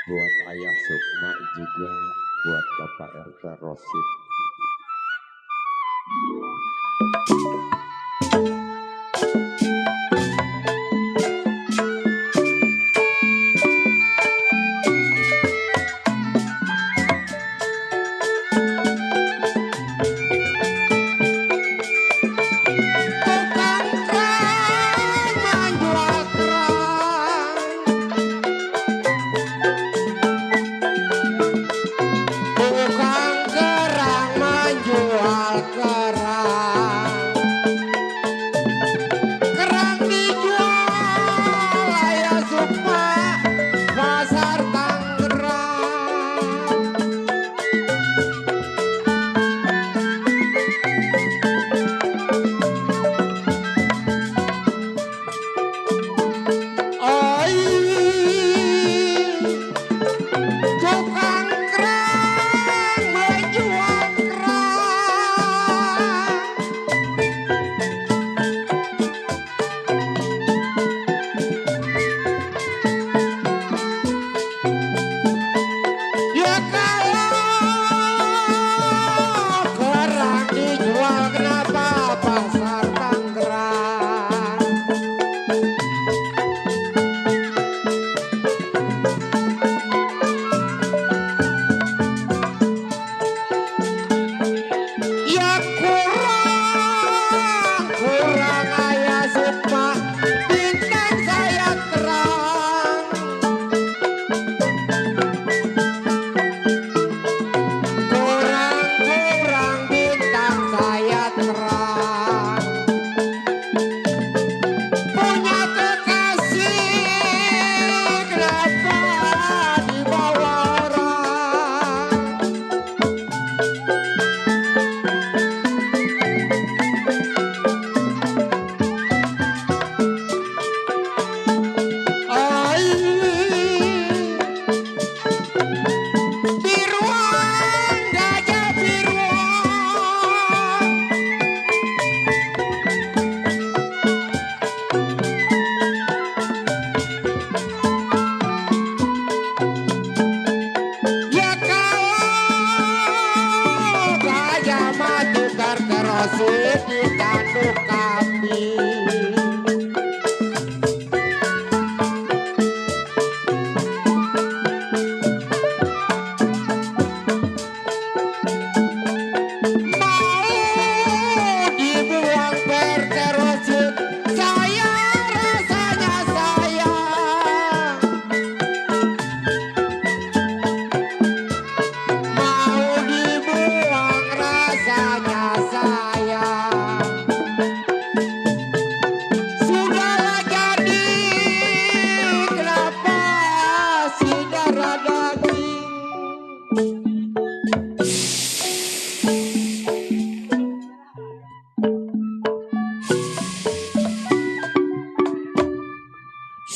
buat Ayah Sukma juga buat Bapak RT Rosid.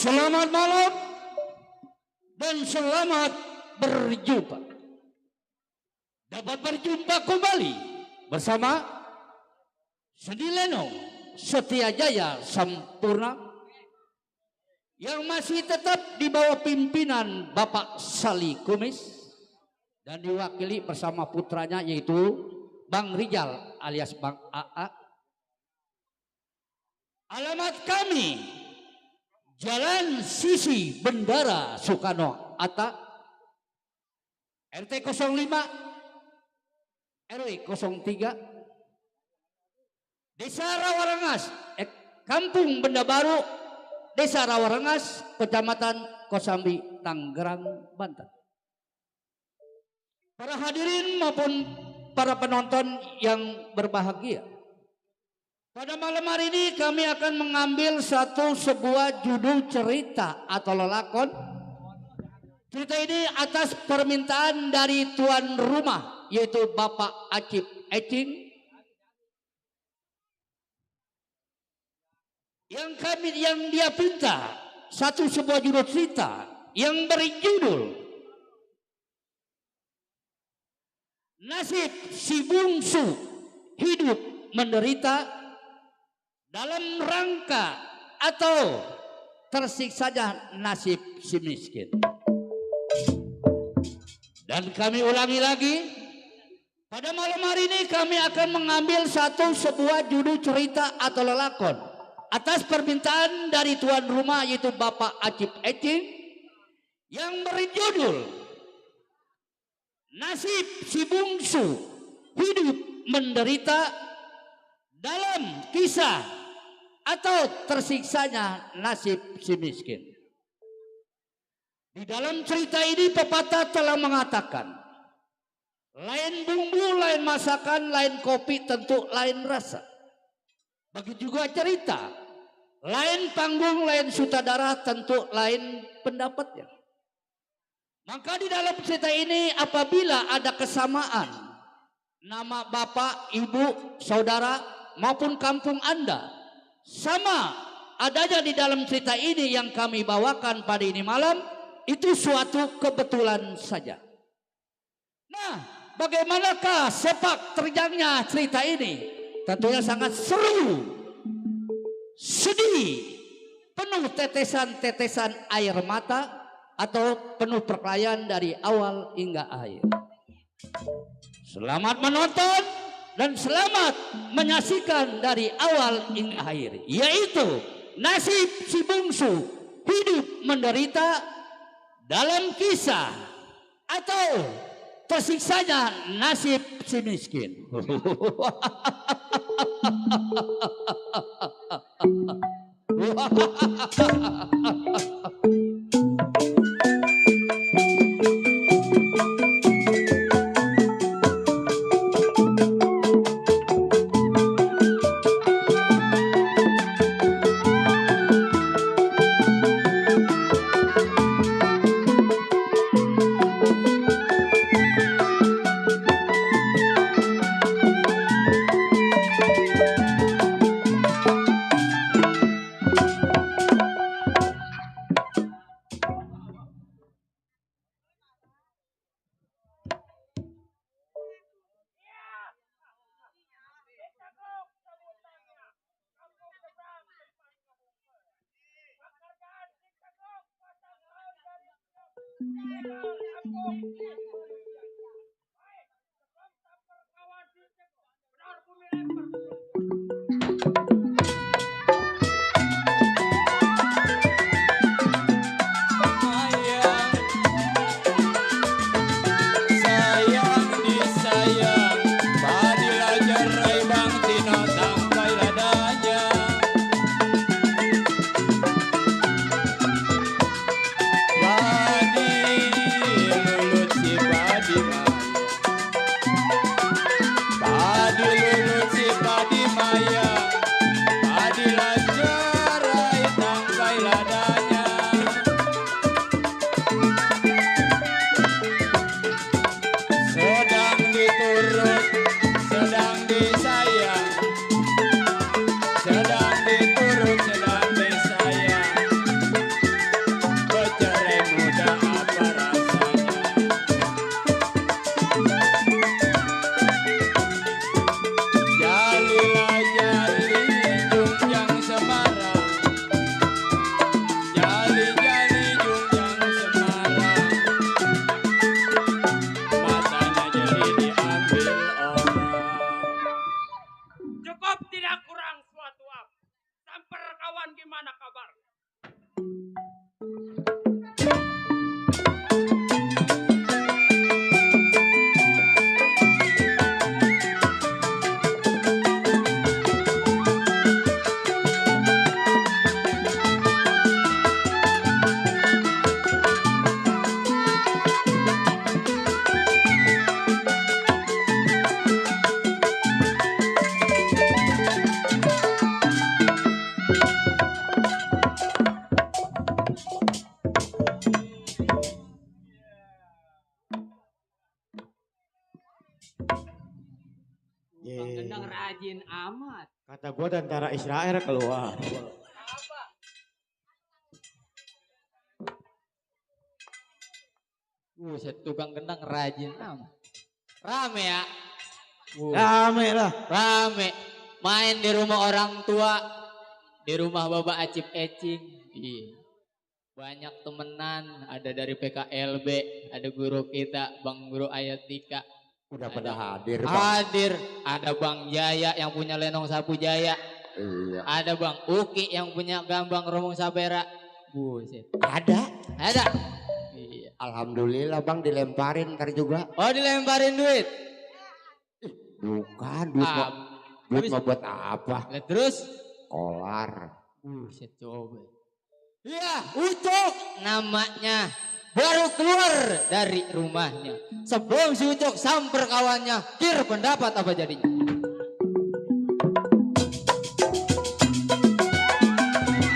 Selamat malam dan selamat berjumpa. Dapat berjumpa kembali bersama Seni Lenong Setia Jaya Sampurna yang masih tetap di bawah pimpinan Bapak Sali Kumis dan diwakili bersama putranya yaitu Bang Rijal alias Bang AA. Alamat kami Jalan Sisi Bendara Soekarno-Hatta, RT 05, RW 03, Desa Rawarengas, Kampung Benda Baru, Desa Rawarengas, Kecamatan Kosambi, Tangerang, Banten. Para hadirin maupun para penonton yang berbahagia, pada malam hari ini kami akan mengambil sebuah judul cerita atau lelakon. Cerita ini atas permintaan dari tuan rumah yaitu Bapak Acip Ecing yang dia pinta sebuah judul cerita yang berjudul Nasib si bungsu hidup menderita dalam rangka atau tersiksanya nasib si miskin. Dan kami ulangi lagi, pada malam hari ini kami akan mengambil sebuah judul cerita atau lelakon atas permintaan dari tuan rumah yaitu Bapak Acip Ecing yang berjudul Nasib si Bungsu Hidup Menderita dalam Kisah atau Tersiksanya Nasib si Miskin. Di dalam cerita ini pepatah telah mengatakan, lain bumbu, lain masakan, lain kopi, tentu lain rasa. Begitu juga cerita, lain panggung, lain sutradara, tentu lain pendapatnya. Maka di dalam cerita ini apabila ada kesamaan nama bapak, ibu, saudara maupun kampung Anda sama adanya di dalam cerita ini yang kami bawakan pada ini malam, itu suatu kebetulan saja. Nah, bagaimanakah sepak terjangnya cerita ini? Tentunya sangat seru, sedih, penuh tetesan-tetesan air mata atau penuh perkelahian dari awal hingga akhir. Selamat menonton dan selamat menyaksikan dari awal hingga akhir, yaitu Nasib si Bungsu Hidup Menderita dalam Kisah atau Tersiksanya Nasib si Miskin. Gendang rajin amat. Kata gua tentara Israel keluar. Buset, tukang gendang rajin amat. Rame ya? Rame lah. Rame. Main di rumah orang tua, di rumah Bapak Acip Ecing. Iya. banyak temenan, ada dari PKLB, ada guru kita, Bang Guru Ayatika. Udah pada hadir, Bang. Hadir, ada Bang Jaya yang punya Lenong Sapu Jaya. Iya. Ada Bang Uki yang punya Gambang Romong Sabera. Buset. Ada. Iya. Alhamdulillah Bang dilemparin ntar juga. Oh dilemparin duit? Bukan, duit mau buat apa? Nah, terus? Kolar. Buset coba. Iya, Ucok namanya. Baru keluar dari rumahnya. Sebelum si Ucok samper kawannya, kir pendapat apa jadinya?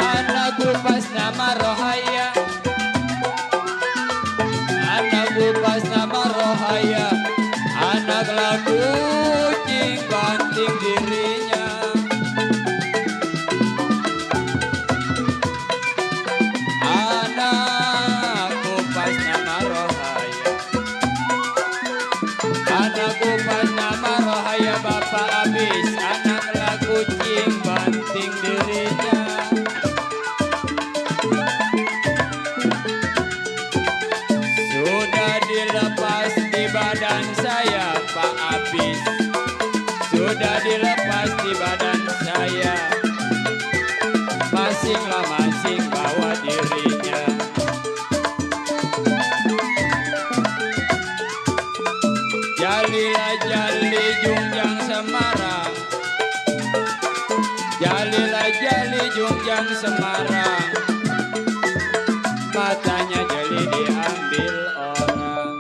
Anakku pas nama Rohaya, anakku pas nama Rohaya, anak lagu cing banting dirinya. Anakku pas nama Rohaya, anakku pas nama Rohaya, bapak habis anak lagu cing banting dirinya. Sudah dilepas di badan saya Pak Abis, sudah dilepas di badan saya, masing bawa dirinya. Jalilah jali jungjang Semarang, jalilah jali jungjang Semarang, matanya jeli diambil orang.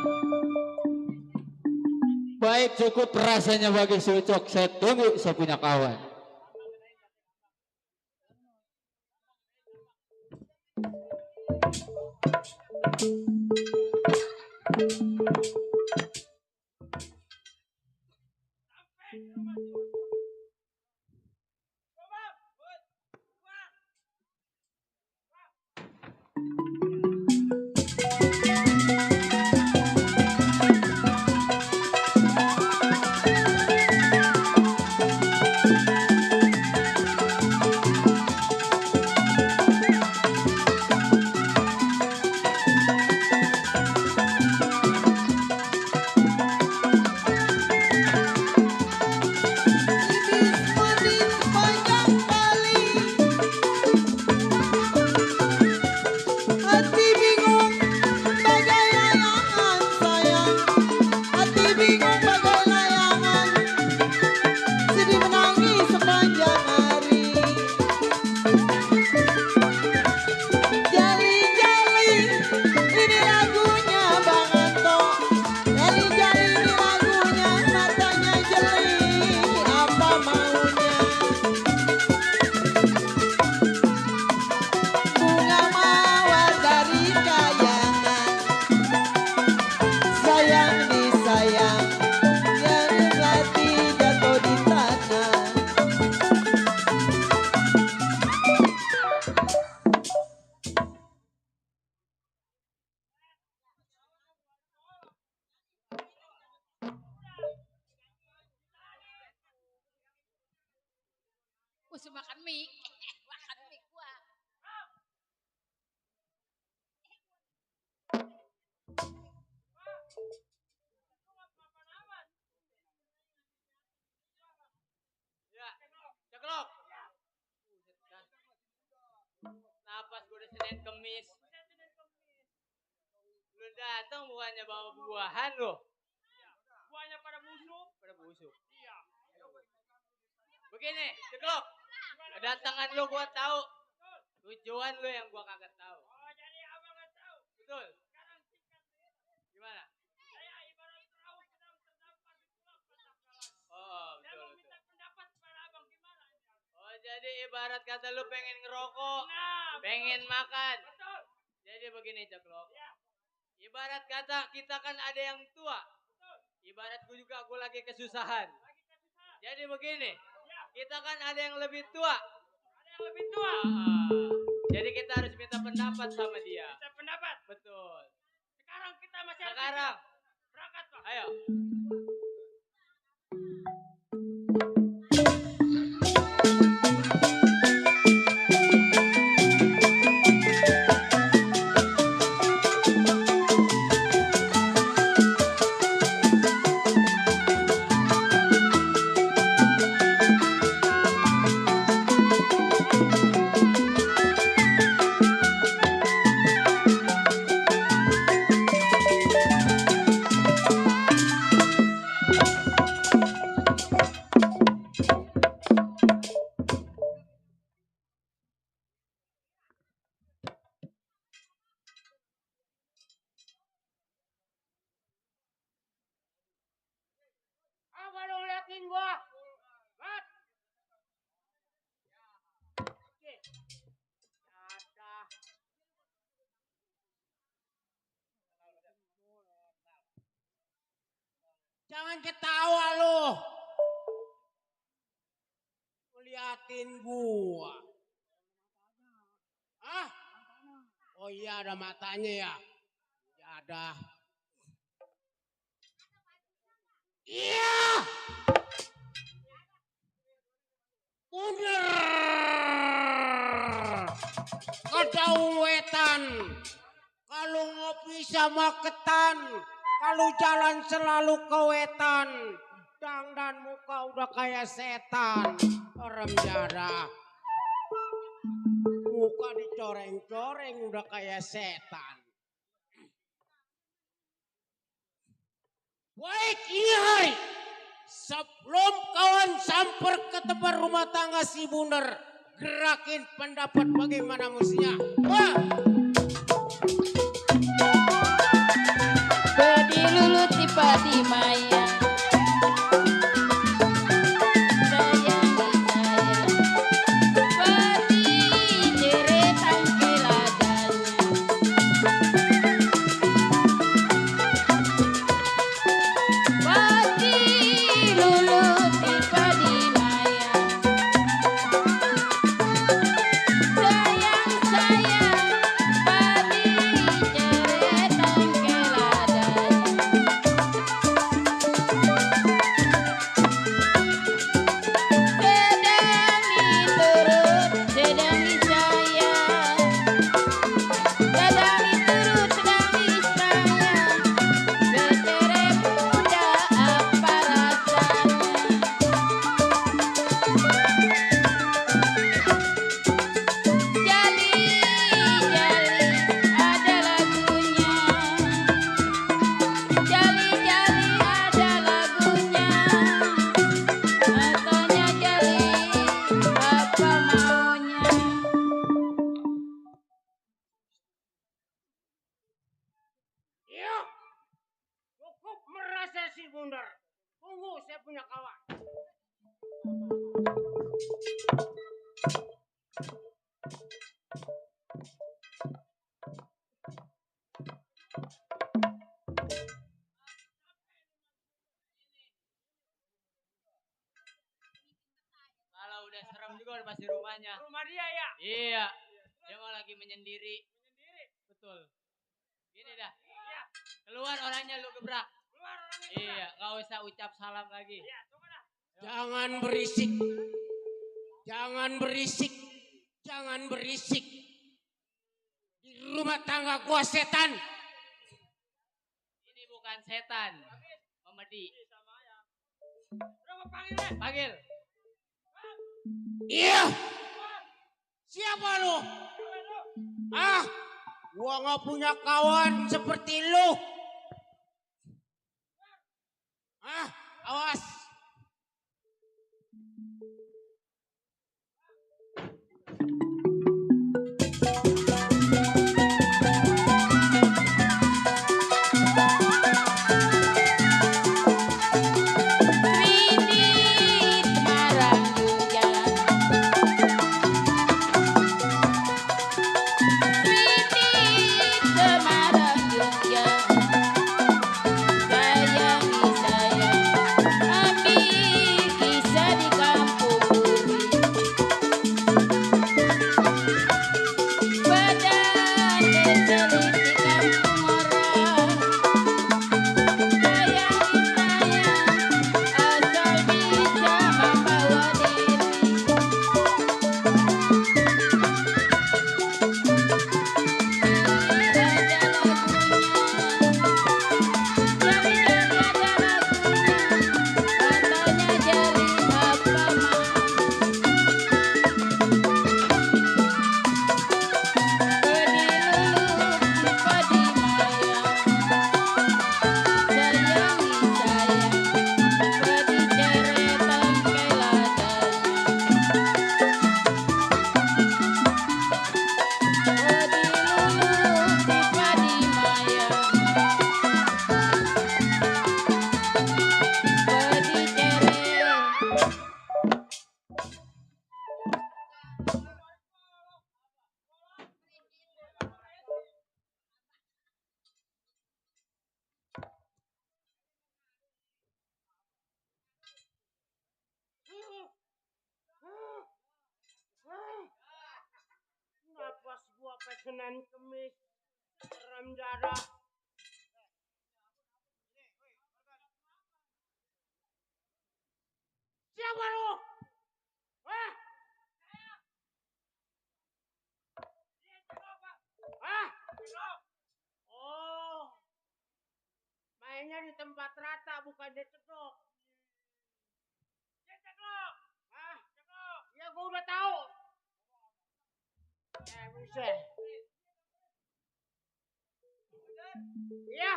Baik, cukup rasanya bagi si Ucok. Saya tunggu, saya punya kawan. Mesti makan mie. Makan mie gua. Ya, ceklok. Napas gue udah Senin Kemis. Lu datang bukannya bawa buahan lo. Buahnya pada busuk. Pada busuk. Iya. Begini, ceklok. Kedatangan lo gua tahu. Tujuan lo yang gua kagak tahu. Oh, jadi abang nggak tahu. Betul. Sekarang singkat. Gimana? Saya ibarat perahu sedang terdampar di pulau Patakalan. Oh, betul. Saya mau minta pendapat pada abang gimana? Oh, jadi ibarat kata lu pengen ngerokok, nah, pengen makan. Betul. Jadi begini, ceklok. Ya. Ibarat kata kita kan ada yang tua. Betul. Ibarat gua juga gua lagi kesusahan. Jadi begini. Kita kan ada yang lebih tua. Ada yang lebih tua. Jadi kita harus minta pendapat sama dia. Minta pendapat? Betul. Sekarang kita masih sekarang. Berangkat, Pak. Ayo. liatin gua. Mat. Oke. Ada. Jangan ketawa lu. Liatin gua. Hah? Oh iya ada matanya ya. Ya ada. Iya. Bener. Kata wetan. Kalau ngopi sama ketan. Kalau jalan selalu ke wetan. Dan muka udah kayak setan. Rem jarak. Muka dicoreng-coreng udah kayak setan. Baik ini hari. Sebelum kawan samper ke tempat rumah tangga si Bunder. Gerakin pendapat bagaimana mestinya. Wah. Bedi lulut di padi maya. Tunggu, saya punya kawan. Kalau udah serem juga udah pasti rumahnya. Rumah dia ya? Iya. Dia mau lagi menyendiri. Betul. Gini dah. Iya. Keluar orangnya lu gebrak. Keluar orangnya. Iya, gak usah ucap salam lagi. Iya, tunggu dah. Jangan berisik. Jangan berisik. Jangan berisik. Di rumah tangga gua setan. Ini bukan setan. Memedi. Berapa panggil deh? Panggil. Iya. Siapa lu? Ah, gua nggak punya kawan seperti lu. Ah, awas. Senin Kemis rem dada. Siapa lu? Hah? Hah? Oh, mainnya di tempat rata bukan di cedok. Hah? Ya gua udah tahu. Buset. Iya.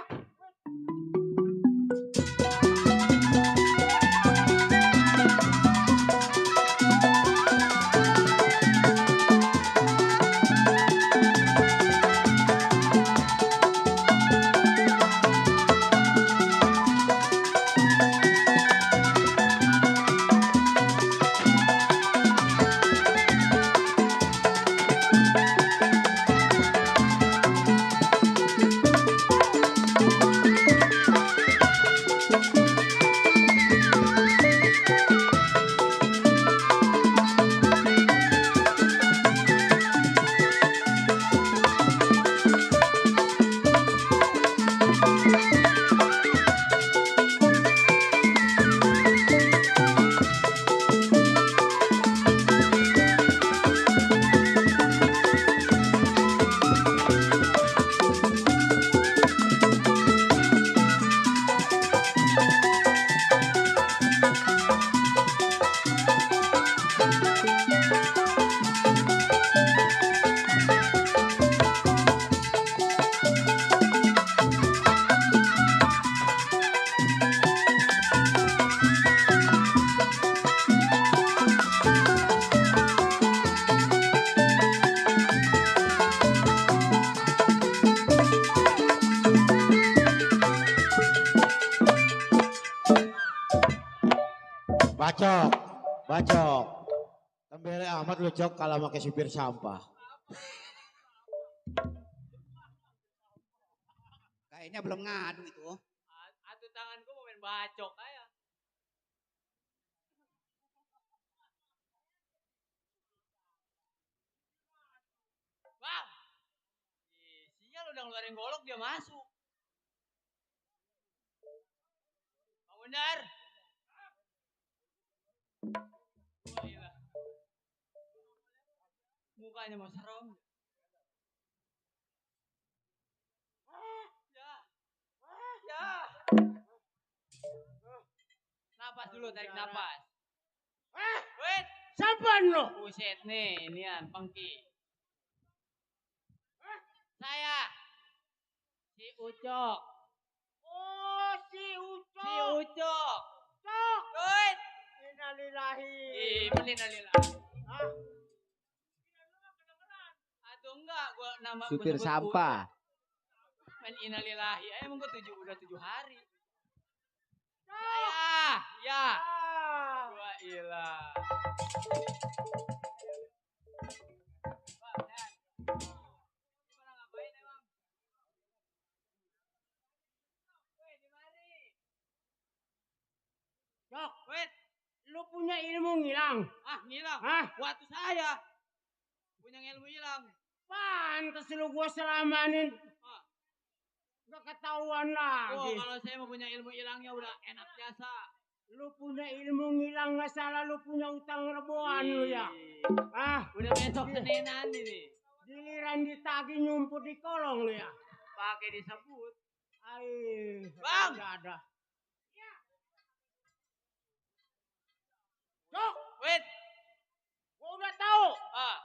Bacok, bacok. Tembele amat lu cok kalau pakai supir sampah. Kayaknya belum ngadu itu. Atu tanganku mau main bacok aja. Bang! Sial udah ngeluarin golok dia masuk. Bang Benar! Wah, gila. Mukanya mau serem. Ya. Ya. Napas dulu, tarik napas. Wait. Siapa lu? Buset nih, inian Pengki. Saya. Si Ucok. Oh, si Ucok. Si Ucok. Cok. Wait. Innalillahi. Innalillahi. Hah? Atau enggak gua nama Supir gua sebut sampah. Ucok. Main innalillahi. Emang gua udah 7 hari. Saya. Ya. Gua ilah. Gimana ngapain emang? Weh, di mari. Cok, Wait. lu punya ilmu ngilang. Ah, ngilang. Hah? Waktu saya punya ilmu hilang. Pantes lu gua selamanin. Ah. Gak ketahuan Oh, lagi. kalau saya mau punya ilmu hilangnya udah enak biasa. Lu punya ilmu ngilang gak salah, lu punya utang reboan lu ya. Ah, Udah besok Seninan ini. giliran ditagih nyumput di kolong lu ya. Pakai disebut. Bang, gak ada. Cok, Wait. gua udah tahu. Ah,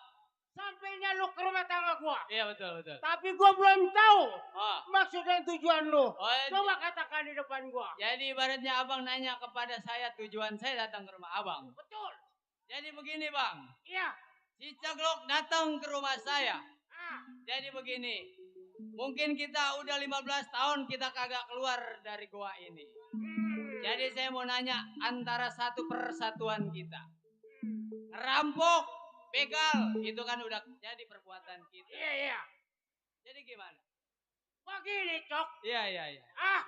Sampainya lu ke rumah tangga gua. iya betul. Tapi gua belum tahu Ah. maksud dan tujuan lu. Oh, Coba katakan di depan gua. jadi ibaratnya abang nanya kepada saya tujuan saya datang ke rumah abang. Betul. Jadi begini bang. Iya. Si Caglok datang ke rumah saya. Ah. Jadi begini. Mungkin kita udah 15 tahun kita kagak keluar dari goa ini. Jadi saya mau nanya antara satu persatuan kita. Ngerampok, begal, itu kan udah jadi perbuatan kita. Iya. Jadi gimana? Begini, Cok. Iya. Ah,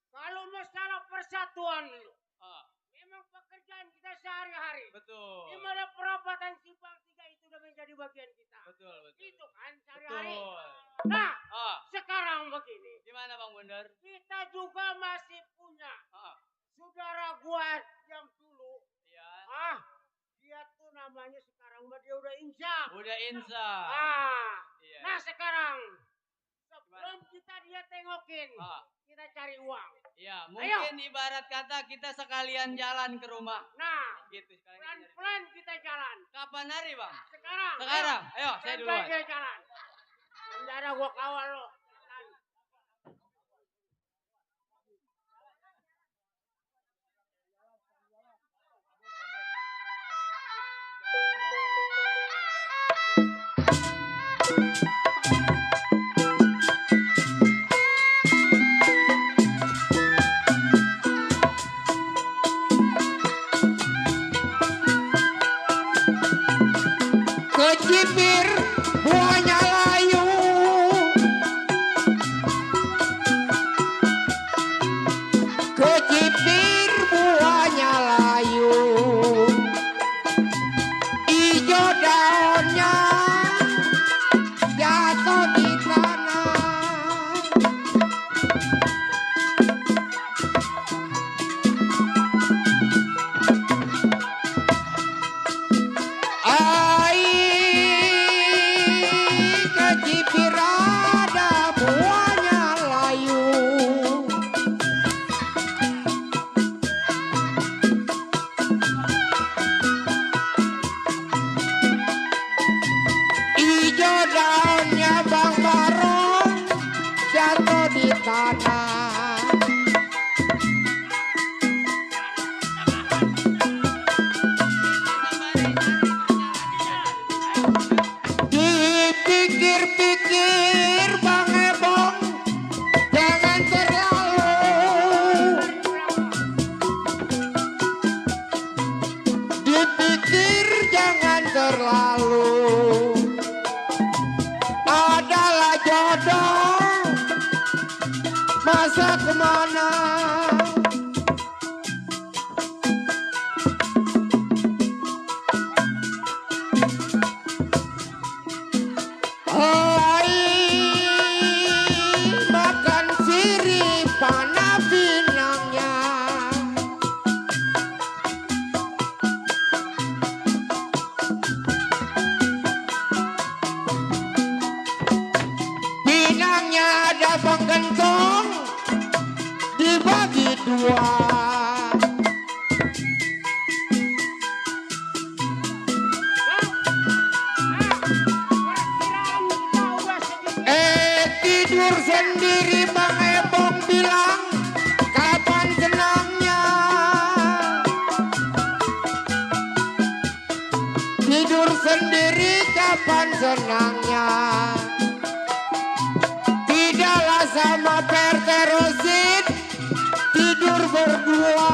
kalau masalah persatuan lu, Oh, memang pekerjaan kita sehari-hari. betul. Di mana perapatan simpang 3 itu dengan menjadi bagian kita. Betul, betul. Itu kan sehari-hari. Betul. Nah, Ah, sekarang begini. gimana Bang Bundar? Kita juga masih punya Ah, saudara gua yang dulu. iya. Dia tuh namanya sekarang mah dia udah insaf. Udah insya. Iya. Nah sekarang sebelum kita dia tengokin, kita cari uang. Iya, mungkin ibarat kata kita sekalian jalan ke rumah. Nah, Gitu sekalian. pelan-pelan kita jalan. Kapan hari, Bang? Sekarang. Sekarang. Ayo, saya duluan. Kita jalan. Bendara gua kawal lo. Kecipir buahnya layu, kecipir buahnya layu, ijo daunnya jatuh di tanah. Kecipir ada buahnya layu, ijo daunnya Bang Barong jatuh di tanah. Dipikir-pikir Bang Ebong jangan terlalu, dipikir jangan terlalu, adalah jodoh masa kemana. Makan sirip panah pinangnya, pinangnya ada Bang Gentong dibagi dua. Tidur sendiri Bang Ebong bilang kapan senangnya. Tidur sendiri kapan senangnya. Tidaklah sama perterosit tidur berdua.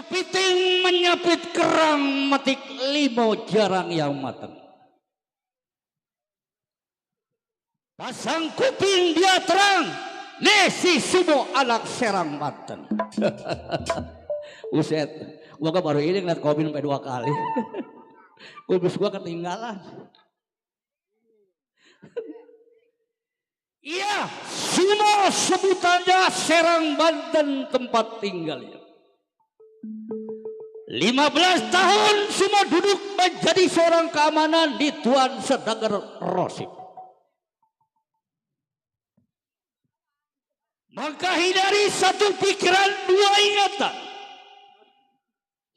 Kepiting menyapit kerang, metik limo jarang yang matang. Pasang kuping dia terang, nesi sumo anak Serang Banten. Uset, gua kan baru ini ngeliat kopi sampai 2 kali. Kulbus gua ketinggalan. Iya, sumo sebutannya Serang Banten tempat tinggalnya. 15 tahun sumo duduk menjadi seorang keamanan di Tuan Sedagar Rosip. Maka hindari satu pikiran, 2 ingatan.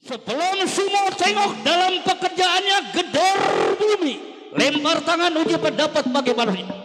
Sebelum sumo tengok dalam pekerjaannya gedor bumi, lempar tangan uji pendapat bagaimana ini.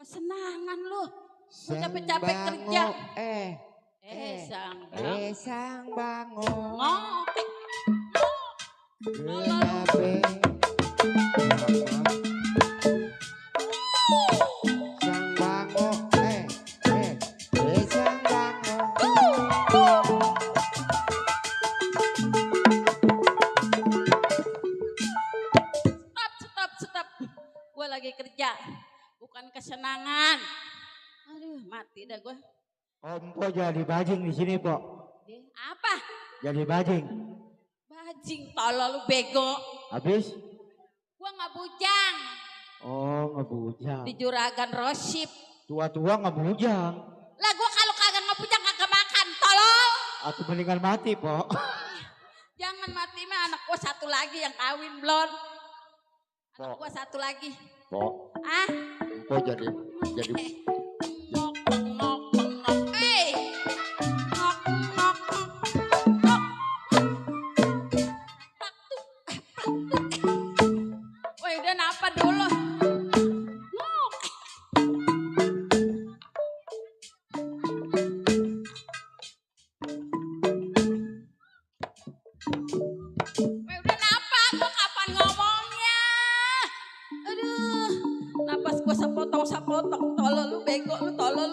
Kesenangan lu. Lu capek-capek kerja. Sang bango. Ngopek. Kenapa? Sang bango. Sang bango. kesenangan. Aduh, mati dah gue. Ompo jadi bajing di sini, Pok. Apa? Jadi bajing. Bajing tolol lu bego. Habis? Gua nggak bujang. Oh, ngebujang. Di juragan Rosip. Tua-tua ngebujang. Lah gua kalau kagak ngebujang kagak makan, tolol. Aku mendingan mati, Pok. Jangan mati mah, anak gua satu lagi yang kawin belum. Anak Pok. gua satu lagi. Pok, Ah? Pok jadi Ngok, ngok, ngok. Hey. Ngok, ngok, ngok. Woi, udah napa dulu? Ngok. Woi, udah napa? Gua kapan ngomongnya? Aduh, napas gua sapotong. Tolol lu bego lu, tolol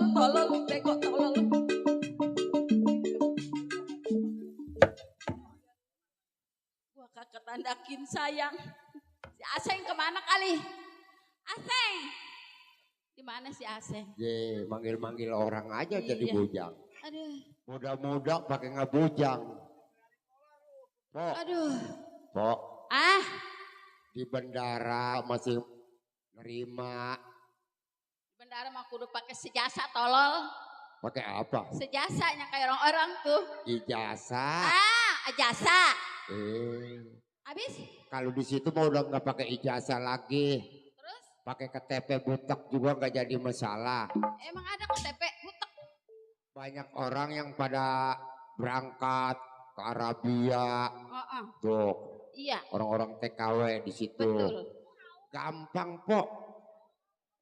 lu bego, tolol lu. Gua kakak tandakin sayang. Si Aseng kemana kali? Aseng. Di mana si Aseng? ye manggil-manggil orang aja jadi Iya. bujang. Aduh, Muda-muda pakai ngebujang. Pok, aduh. Pok, Ah, di bandara masih nerima bendara mah kudu pakai sejasa tolol. pakai apa? Sejasanya kayak orang-orang tuh. Ijazah. Jasa. Habis? Kalau di situ mau udah nggak pakai ijazah lagi, Terus pakai KTP butek juga nggak jadi masalah. emang ada KTP butek. Banyak orang yang pada berangkat ke Arabia, Heeh. tuh Iya, orang-orang TKW di situ. betul. Gampang Pok.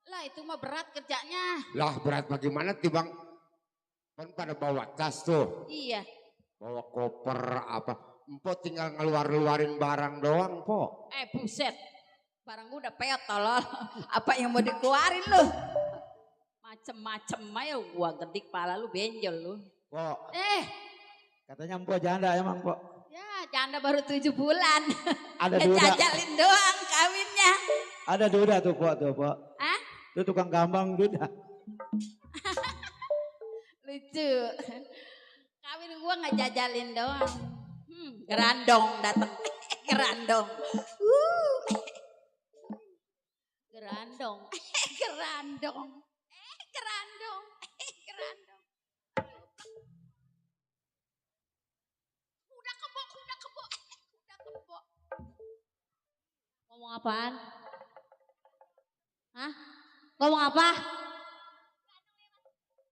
Lah itu mah berat kerjanya. Lah berat bagaimana tibang kan pada bawa tas tuh, Iya. bawa koper apa. Empok tinggal ngeluarin barang doang Pok. Buset. Barang gua udah peot tolol. Apa yang mau dikeluarin lu? Macem-macem aja gua gedik pala lu benjol lu. Pok, Eh, katanya Empo janda emang, Pok. ya janda baru 7 bulan. Ada duda. Jajalin doang kawinnya. Ada duda tuh, Pok, tuh, Pok. Hah? Itu tukang gambang duda. Lucu. Kawin gua nggak jajalin doang. Gerandong dateng. Gerandong. Gerandong. Gerandong. Gerandong. Gerandong. Udah kebo. Ngomong apaan? Hah? Ngomong apa?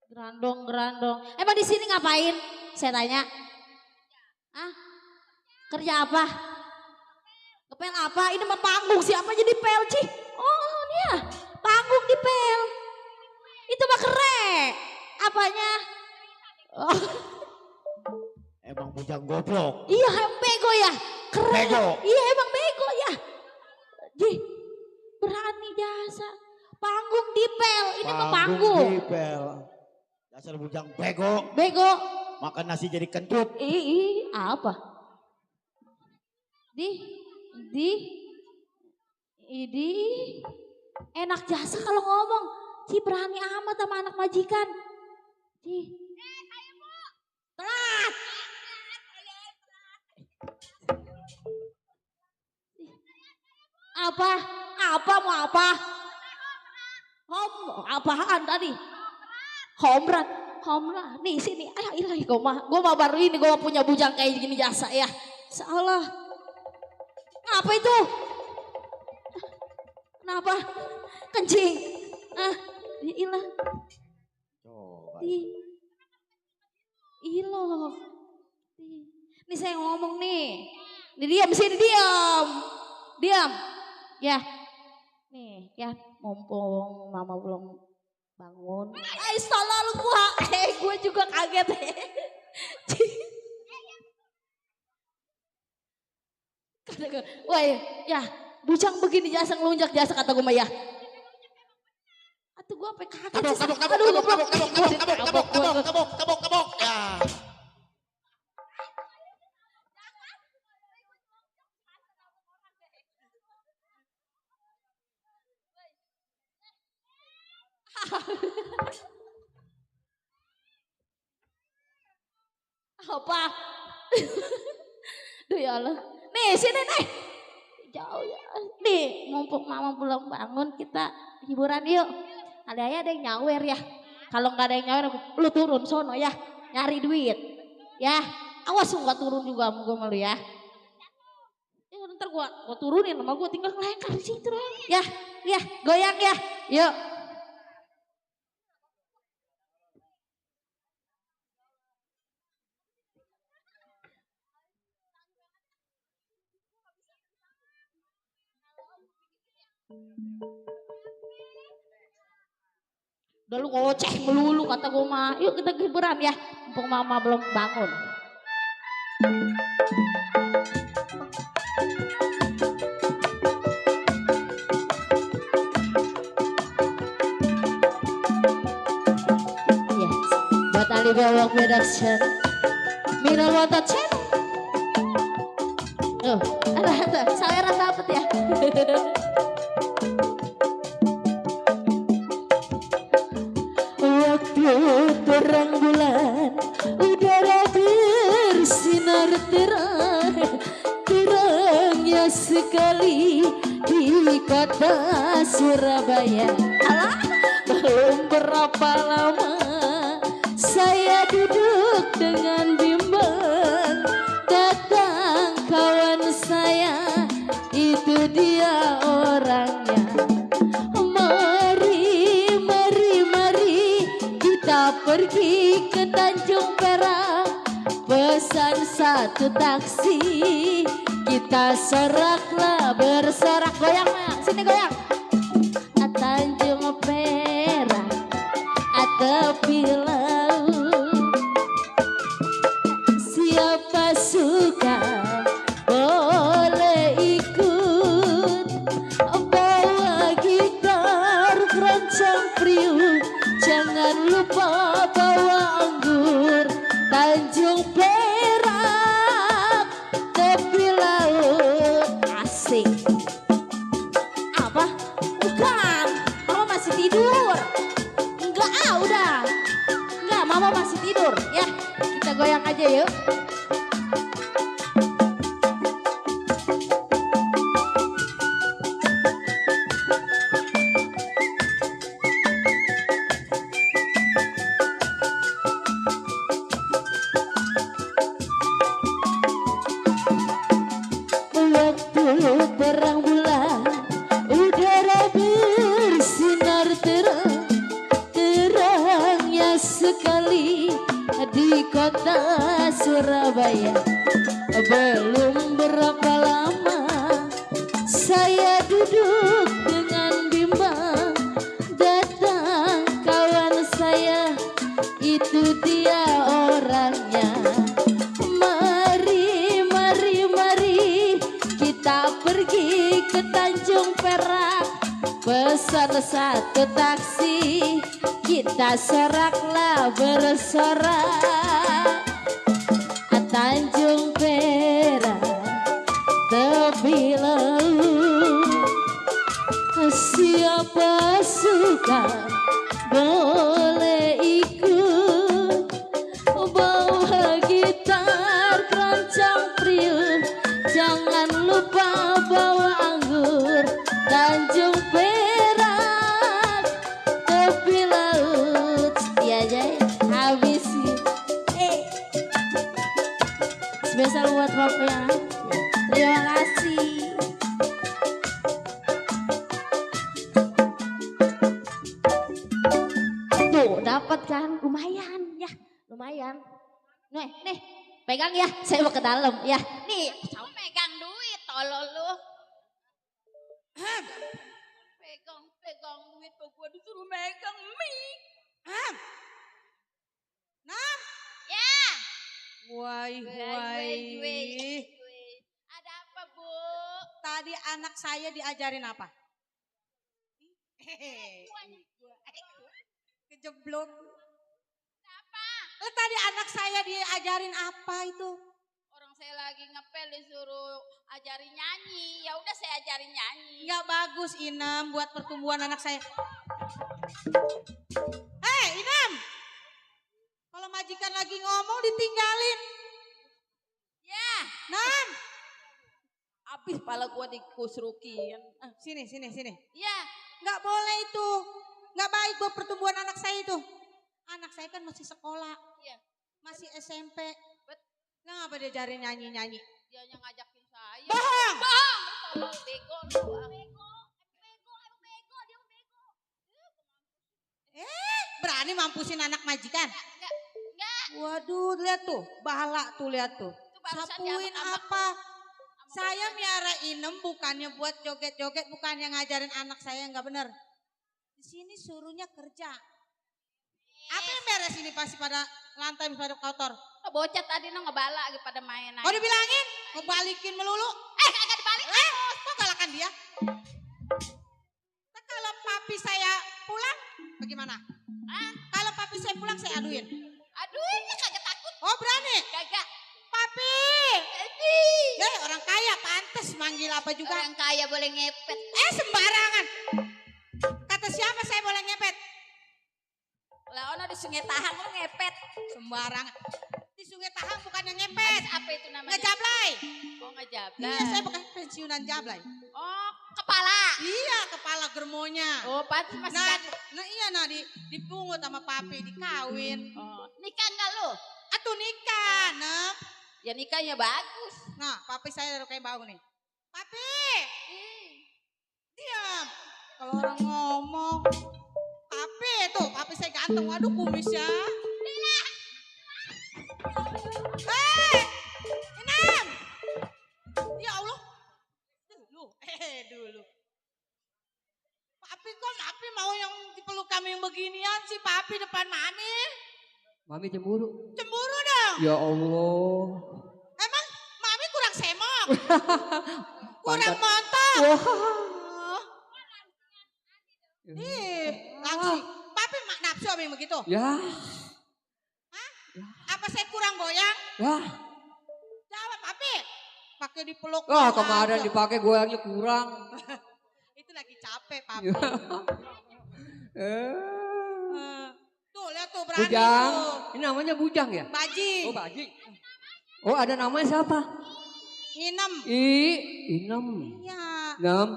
Gerandong. Emang di sini ngapain? Saya tanya. Hah? Kerja apa? Ngepel apa? Ini mah panggung, siapa jadi pel sih? Oh dia, panggung di pel. Itu mah keren. Apanya? Oh, Emang bujang goblok. iya emang bego ya. Keren. Bego. Iya emang bego ya. Jih, berani jasa. Panggung di pel. Ini mah panggung. Dipel. Dasar bujang bego. Bego. Makan nasi jadi kentut. Apa? Enak jasa kalau ngomong. Ci berani amat sama anak majikan. Ci. Telat. Apa? Mau apa? Apaan tadi? Homrat. Nih sini. Ilahi gue mah baru ini gue punya bujang kayak gini jasa ya. Seolah. Ngapa itu? Kenapa? Kencing. Ilah. Coba. Iloh. Nih saya ngomong nih. Diam sini diam. Ya. Nih ya mumpung mama belum bangun. Salah lu gua. Gua juga kaget. Woi, ya bujang begini jasa ngelunjak jasa kata gue mah ya. Atuh gue sampai kaget. Tabok. Ya. Apa? Duh ya Allah. Nih sini nih. Jauh ya. Nih mumpung mama belum bangun kita hiburan yuk. Ada yang nyawer ya. Kalau nggak ada yang nyawer lu turun sono ya. Nyari duit. Ya. Awas lu nggak turun juga sama gue malu ya. Ya ntar gua turunin sama gue tinggal ngelengkar di situ doang. Ya. Ya goyang ya. Yuk. Udah lu ngoceh melulu kata gue mah. Yuk kita hiburan ya. Mumpung mama belum bangun. Ya, buat Ali Bewok Production. Minal Wata Channel. Saya dapet ya. Terang bulan, udara bersinar terang, terangnya sekali di kota Surabaya. Alah, belum berapa lama saya duduk dengan bimbang, datang kawan saya, itu dia orangnya. Pergi ke Tanjung Perak, pesan satu taksi, kita soraklah bersorak. Goyang mak, sini goyang. Tanjung Perak, tepi laut, siapa suka boleh ikut, bawa gitar keroncong priuk, jangan lupa bawa anggur. Tanjung Perak, tepi laut. Asik. Apa? Bukan, mama masih tidur. Enggak, udah. Enggak, mama masih tidur. Ya, kita goyang aja yuk. Terang bulan, udara bersinar terang, terangnya sekali di kota Surabaya. Belum berapa lama saya duduk dengan bimbang, datang kawan saya, itu dia orangnya. Pergi ke Tanjung Perak, pesan satu taksi, kita soraklah bersorak. Tanjung Perak, tepi laut, siapa suka boleh ikut, bawa gitar keroncong priuk, jangan lupa bawa anggur. Tanjung Perak, tepi laut. Setia Jaya, habis spesial buat Bapak ya. Terima kasih. Tuh, dapat kan? Lumayan ya, lumayan. Nih, pegang ya. Saya mau ke dalam ya. Nih, kamu pegang duit, tolol lu. Pegang duit kok gua disuruh megang mie. Nam? Ya. Wai. Ada apa, Bu? Tadi anak saya diajarin apa? Kejeblok. Apa? Tadi anak saya diajarin apa itu? Orang saya lagi ngepel disuruh ajarin nyanyi. Ya udah saya ajarin nyanyi. Nggak bagus Inem buat pertumbuhan anak saya. Hei, Inem. Kalau majikan lagi ngomong ditinggalin. Ya, Nam, habis pala gua dikusrukin. sini. Ya, Nggak boleh itu. Nggak baik buat pertumbuhan anak saya itu. Anak saya kan masih sekolah. Iya. Masih SMP. Nah, apa dia jari nyanyi-nyanyi? dia yang ngajakin saya. Bohong! Bohong, lu tolol bego lu. Berani mampusin anak majikan? Enggak. Waduh, lihat tuh. Bahala tuh, lihat tuh. Itu barusan Sapuin diambak-ambak. apa? Saya miara Inem bukannya buat joget-joget, bukannya ngajarin anak saya nggak bener. Di sini suruhnya kerja. Apa yang beres ini pasti pada lantai pada kotor? Oh, bocah tadi no ngebala lagi pada main aja. Oh dibilangin, mau balikin melulu. Kagak dibalik. Kok galakan dia? Nah, kalau papi saya pulang, bagaimana? Kalau papi saya pulang saya aduin. Aduin, dia kagak takut. Oh berani? Kagak. Papi! Ya orang kaya pantes manggil apa juga. Orang kaya boleh ngepet. Sembarangan. Kata siapa saya boleh ngepet? Lah ono di Sungai Tahang lu ngepet. Sembarangan. Di Sungai Tahang bukan yang ngepet. Apa itu namanya? Ngejablay. Oh, ngejablay. Iya saya bukan pensiunan jablay. Oh, kepala. Iya kepala germonya. Oh, pantes masih ganteng. Dipungut sama papi dikawin. Oh, nikah enggak lu? Atuh nikah, Nep. Ya nikahnya bagus. Nah, papi saya udah kayak bau nih. Papi, diam. Kalau orang ngomong, papi saya ganteng. Waduh kumisnya. Inem. Ya Allah. Dulu. Papi mau yang dipeluk kami yang beginian sih papi depan mami. Mami cemburu. Cemburu dong. Ya Allah. Emang mami kurang semok. kurang Pantat. montok. Wah. Langsung. Papi nafsu sama yang begitu. Ya. Apa saya kurang goyang? Ya. Jawab papi. Pakai dipeluk. Wah, aja. kemarin dipakai goyangnya kurang. Itu lagi capek papi. Tuh lihat tuh berani Bujang. tuh. Ini namanya bujang ya? Baji. Oh, Baji. Oh, ada namanya siapa? Inem. Inem. Iya. Inem.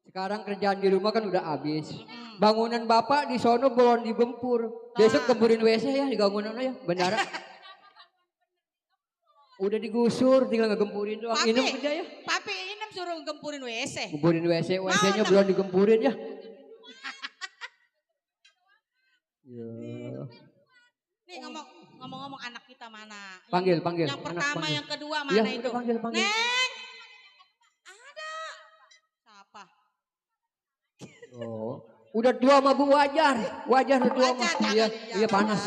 Sekarang kerjaan di rumah kan udah habis. Bangunan Bapak di sono belum digempur. Besok gemburin WC ya di bangunan ya, bendara. Udah digusur, tinggal ngegempurin doang. Papi. Inem kerja ya. Papi Inem suruh gempurin WC. Gempurin WC, WC-nya Mau, belum digempurin ya. Ya. Nih ngomong-ngomong anak kita mana? Panggil. Yang Anak pertama, panggil. yang kedua Ya, mana udah itu? panggil. Neng. Ada. Siapa? Oh. Udah tua sama Bu Wajar. Wajar udah tua mah. Wajar, Iya, jangan iya dijawab. panas.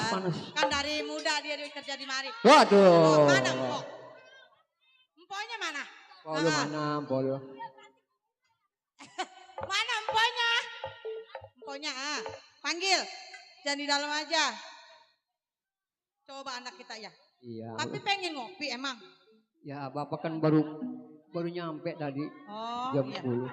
Kan dari muda dia kerja di mari. Waduh. Mana empok? Empoknya mana? Polo mana, Polo? Mana empoknya? Empoknya panggil. Jangan di dalam aja. Coba anak kita ya. Iya. Tapi pengen ngopi emang. Ya, Bapak kan baru nyampe tadi Oh jam iya. 10.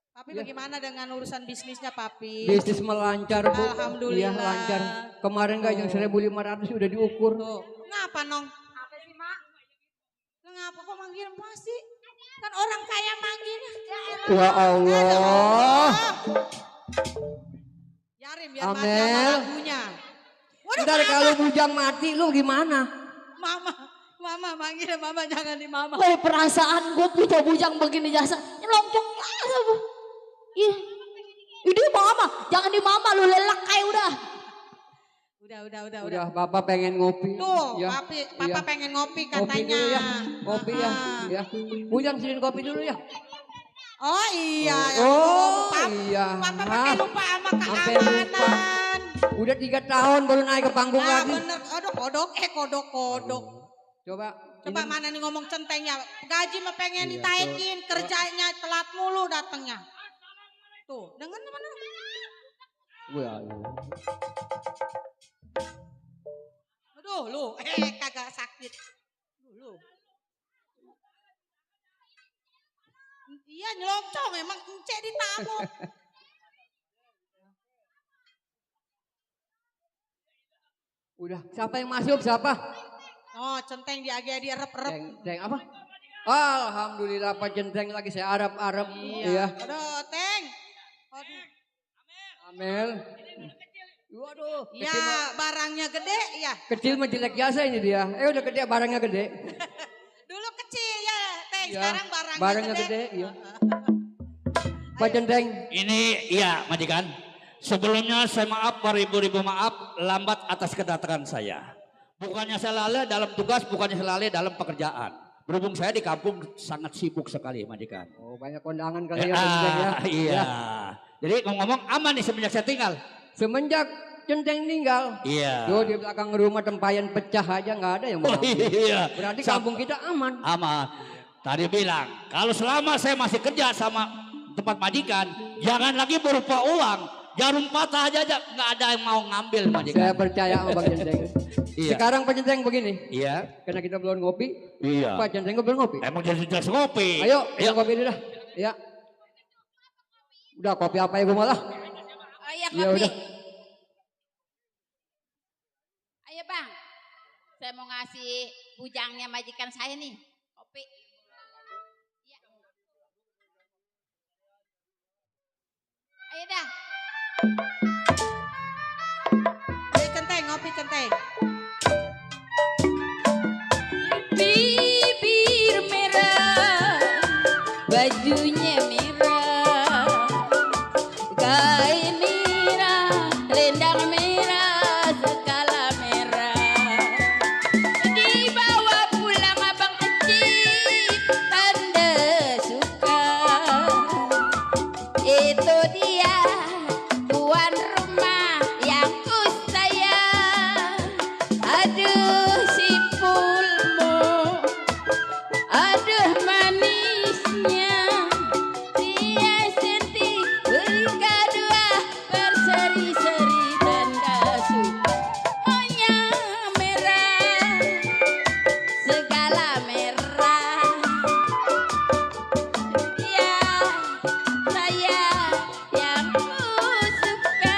Papi Ya. bagaimana dengan urusan bisnisnya Papi? Bisnis melancar, Bu. Alhamdulillah. Iya, lancar. Kemarin gak yang 1.500 udah diukur. Tuh. Ngapa nong? Apa sih mak? Ngapa kok manggil Mak sih? Kan orang kaya manggil. Wah Allah. Yarim biar mati Amel. sama lagunya. Waduh, Ntar mama. kalau bujang mati lu gimana? Mama manggil mama jangan di mama. Woi, perasaan gue punya bujang begini jasa. Nyelonjong aja bu. Ih. Ini mama, jangan di mama lu lelak kayak udah. Udah. Bapak pengen ngopi. Tuh, Ya, Papa iya. pengen ngopi Kopi katanya. dulu ya. Kopi ya. Ah. Ya. Bujang sini kopi dulu ya. Oh iya. Oh, Papa, iya. Papa pakai lupa sama Sampai lupa. keamanan. Udah 3 tahun baru naik ke panggung Ah lagi. bener, aduh kodok. Coba. Coba mana nih ngomong centengnya. Gaji mah pengen Iya, ditaikin, kerjanya telat mulu datangnya. Tuh, dengan mana? Aduh lu, kagak sakit. Lu. Iya nyelongcong emang encek ditabok. Udah, siapa yang masuk? Siapa? Oh centeng diagi-agi rep-rep. Teng apa? Alhamdulillah Pak Centeng lagi saya arep-arep. Iya. Aduh Teng. Aduh. Amel. Waduh. Ya barangnya gede ya. Kecil mah jelek biasa ini dia. Udah gede barangnya gede. Dulu kecil ya Teng, Ya, sekarang barangnya gede. Iya. Pak Centeng. Ini iya majikan. Sebelumnya saya maaf beribu-ribu maaf lambat atas kedatangan saya. Bukannya saya lalai dalam tugas, bukannya saya lalai dalam pekerjaan. Berhubung saya di kampung sangat sibuk sekali majikan. Oh banyak kondangan kali ya Pak Centeng ya. Iya. Ya. Jadi ngomong-ngomong aman nih semenjak saya tinggal. Semenjak Centeng tinggal. Iya. Tuh di belakang rumah tempayan pecah aja nggak ada yang mau ngambil. Iya. Berarti kampung kita aman. Aman. Tadi bilang kalau selama saya masih kerja sama tempat majikan, jangan lagi berupa uang. Jarum patah aja nggak ada yang mau ngambil majikan. Saya percaya sama Bang Centeng. Iya. Sekarang Pak Centeng begini. Iya. Karena kita belum ngopi. Iya. Pak Centeng belum ngopi. Emang jadi jelas ngopi. Ayo, kita kopi dulu dah. Ya. Udah kopi apa ya gue malah? Oh iya Ya kopi. udah. Ayo bang, saya mau ngasih bujangnya majikan saya nih, kopi. Ya. Ayo dah. Ayo centeng, ngopi centeng. Bibir merah, bajunya merah, kain merah, selendang merah, segala merah. Dibawa pulang abang kecil, tanda suka. Itu dia tuan rumah yang ku sayang. Aduh si pulmo, aduh manisnya. Dia senti berkadua berseri-seri tanda suka. Maunya merah, segala merah. Dia saya yang ku suka.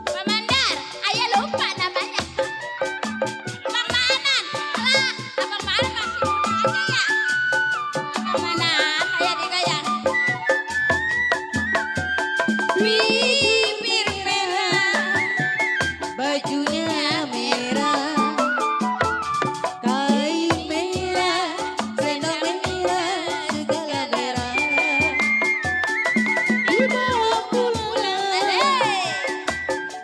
Pak Mandar, ayah lupa namanya. Bang Manan, alah, Abang Manan masih muda aja ya. Bang Manan, ayah digayang. Bibir merah, bajunya merah, kain merah, selendang merah, segala merah. Dibawa pulang,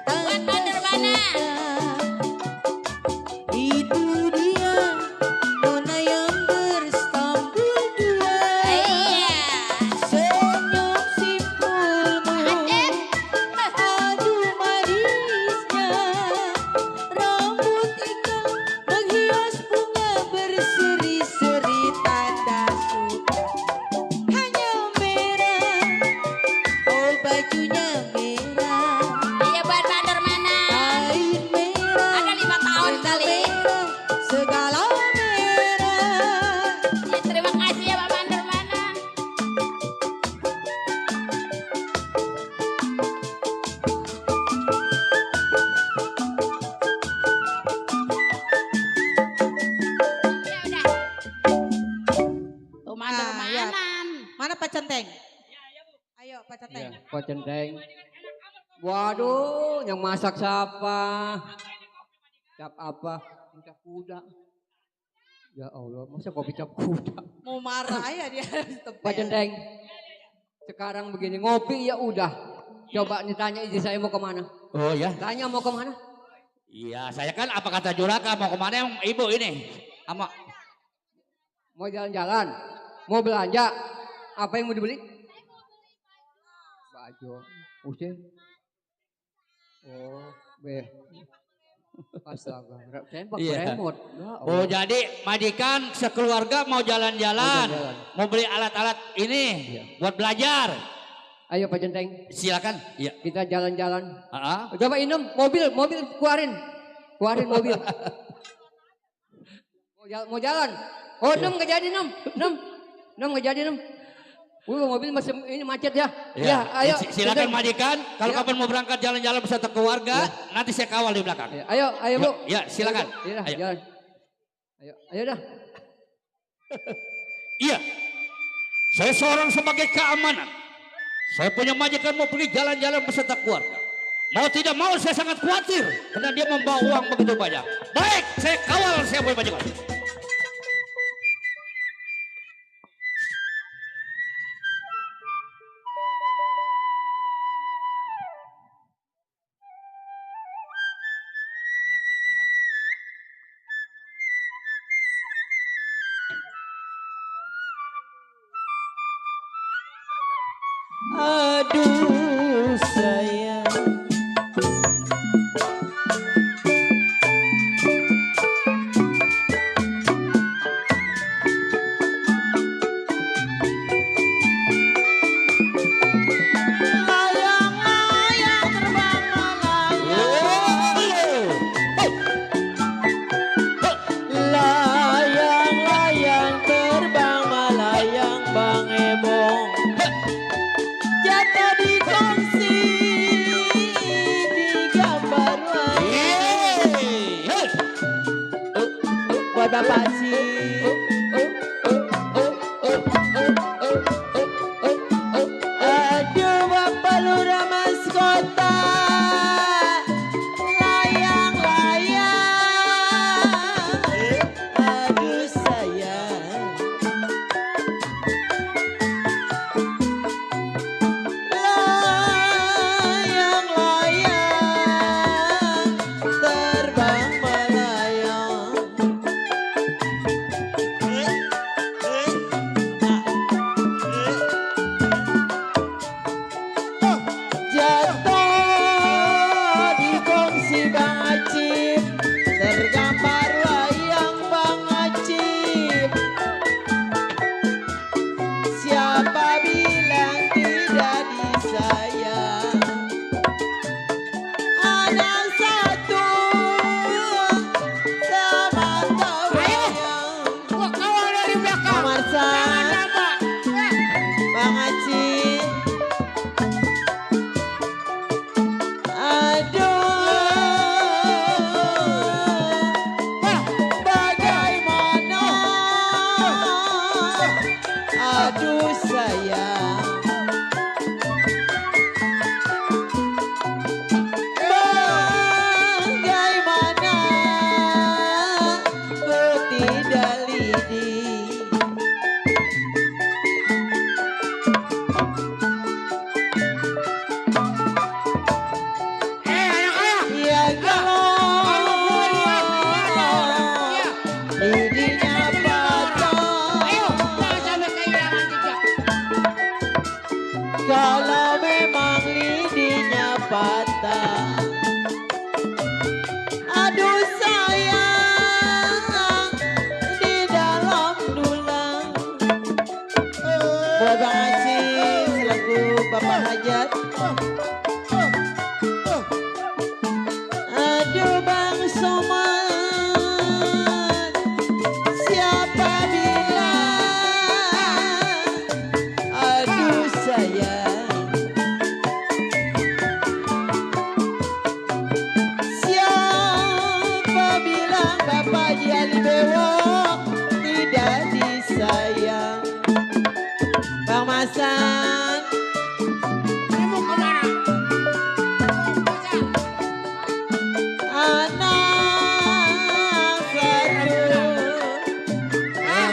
buat bandar mana? Itu dia nona yang berstampul dua. Iya. Senyum simpulmu, aduh manisnya. Rambut ikan menghias bunga berseri-seri tanda suka. Hanya merah, oh bajunya merah. Iya buat bandar mana? Kain merah. Ada 5 tahun kali. Segala merah. Ya, terima kasih ya Pak Bandar mana. Ya udah. Tuh Mandar Ah, ya. Manan. Mana Pak Centeng? Ayo Pak Centeng. Iya, Pak Centeng. Waduh, yang masak siapa? Cap apa? Cap kuda. Ya Allah, masa kopi cap kuda? Mau marah ya dia. Pak Centeng. Sekarang begini, ngopi ya udah. Coba ditanya istri saya mau kemana? Oh ya. Tanya mau kemana? Iya, saya kan apa kata Juraka mau kemana yang ibu ini? Ama Mau jalan-jalan? Mau belanja? Apa yang mau dibeli? Baju. Usia? Oh, astaga, tembak Iya. remote. Ya Allah. Oh jadi majikan sekeluarga mau jalan-jalan, Mau jalan-jalan. mau beli alat-alat ini Iya. buat belajar. Ayo Pak Centeng, Silakan. Iya. kita jalan-jalan. Ah, Coba inem mobil keluarin mobil. Mau jalan. Oh, Nem gak jadi Nem. Nem nggak jadi nem. Mobil masih ini macet ya. Ya, ayo. Silakan majikan. Kalau Ya. kapan mau berangkat jalan-jalan beserta keluarga, nanti saya kawal di belakang. Ya, ayo Bu. Ya, silakan. Iya, Ayo. jalan. Ayo dah. Iya. Saya seorang sebagai keamanan. Saya punya majikan mau pergi jalan-jalan beserta keluarga. Mau tidak mau saya sangat khawatir karena dia membawa uang begitu banyak. Baik, saya kawal saya punya majikan. Aduh sayang, layang-layang terbang melayang, layang-layang terbang melayang Bang Ebong. Jatuh di kongsi di gambar wayang. Buat Bapak sih. Aduh Bapak Lurah Mas Kota, layang-layang. Aduh sayang. Layang-layang terbang melayang. Jatuh di kongsi Bang Acip, tergambar wayang Bang Acip. Siapa bilang tidak disayang? Ada satu semata wayang. Gua kawal dari belakang. Bang Marsan, Bang Acip. Aduh, bagaimana? Aduh sayang. Bagaimana ku tidak lidi? Ya kalau lidinya patah. Kalau memang lidinya patah, aduh sayang di dalam tulang. Buat Bang Acip selaku Bapak Hajat. Aduh Bang Somad, siapa bilang? Aduh sayang. Siapa bilang Bapak Jali Bewok tidak disayang? Bang Masan, Ini mau kemana? anak satu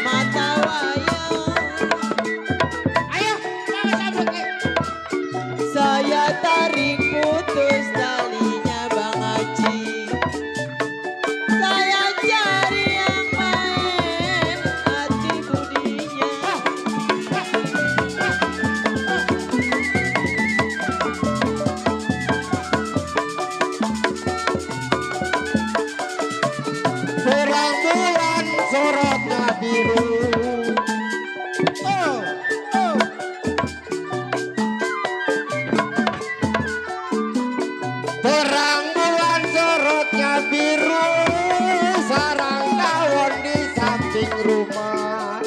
mata wayang. Ayo, jangan sabuk. Saya tarik putus talinya Bang Haji. Saya cari yang main hati budinya. Terang bulan sorotnya biru. Terang bulan sorotnya biru, sarang tawon di samping rumah.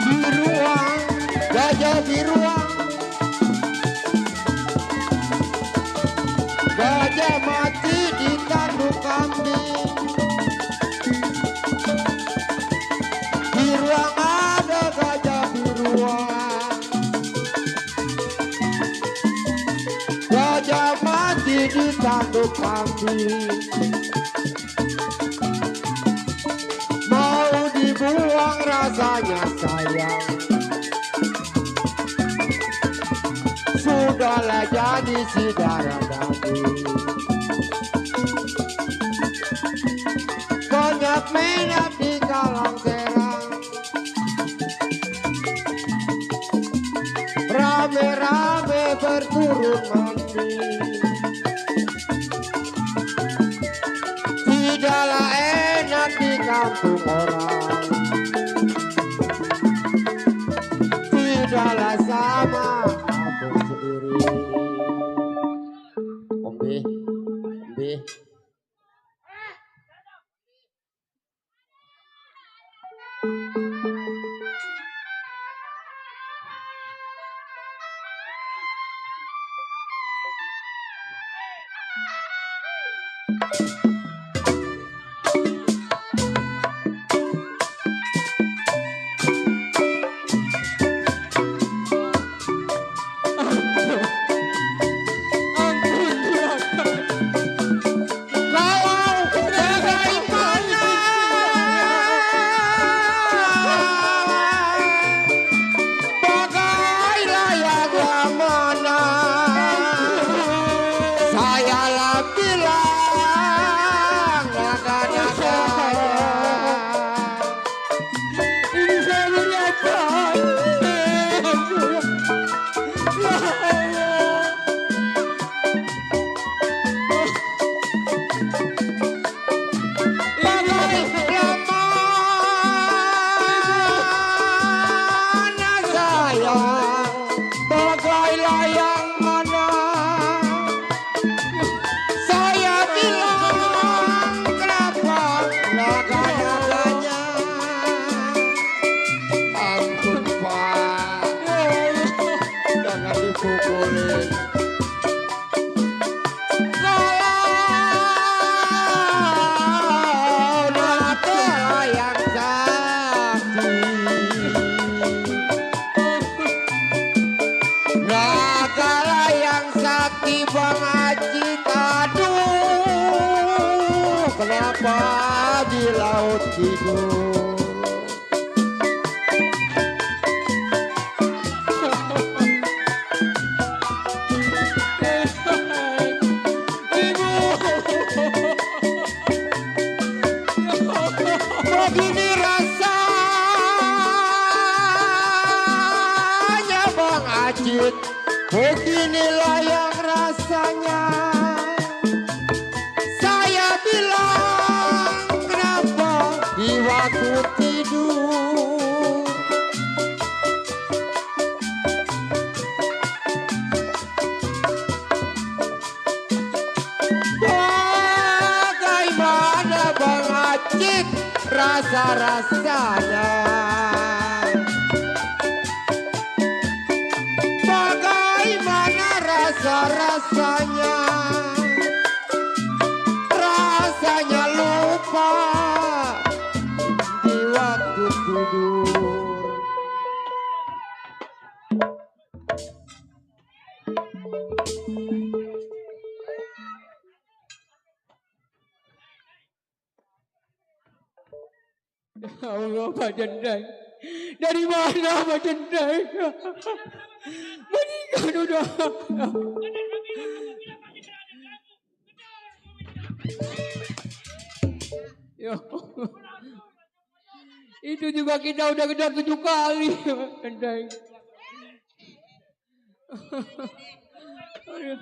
Biruang, gajah biruang, gajah mati di tanduk kambing. Biruang ada gajah biruang, gajah mati di tanduk kambing. Mau dibuang rasanya sayang, sudahlah jadi si darah daging. Banyak minat di kalang serang, rame-rame berturun mandi. Tidaklah enak di kampung orang, tidaklah sama aku sendiri. Ombe, ombe. Kenapa di laut tidur? Begini rasanya Bang Ajit, beginilah yang rasanya. Waktu tidur bagaimana Bang Acik rasa-rasanya, bagaimana rasa-rasanya, rasanya lupa waktu tidur. Ya Allah, Pak Jendai. Dari mana Pak Jendai? Meninggal udah. Ya Allah. Itu juga kita udah gedor 7 kali. Dendeng. Aduh.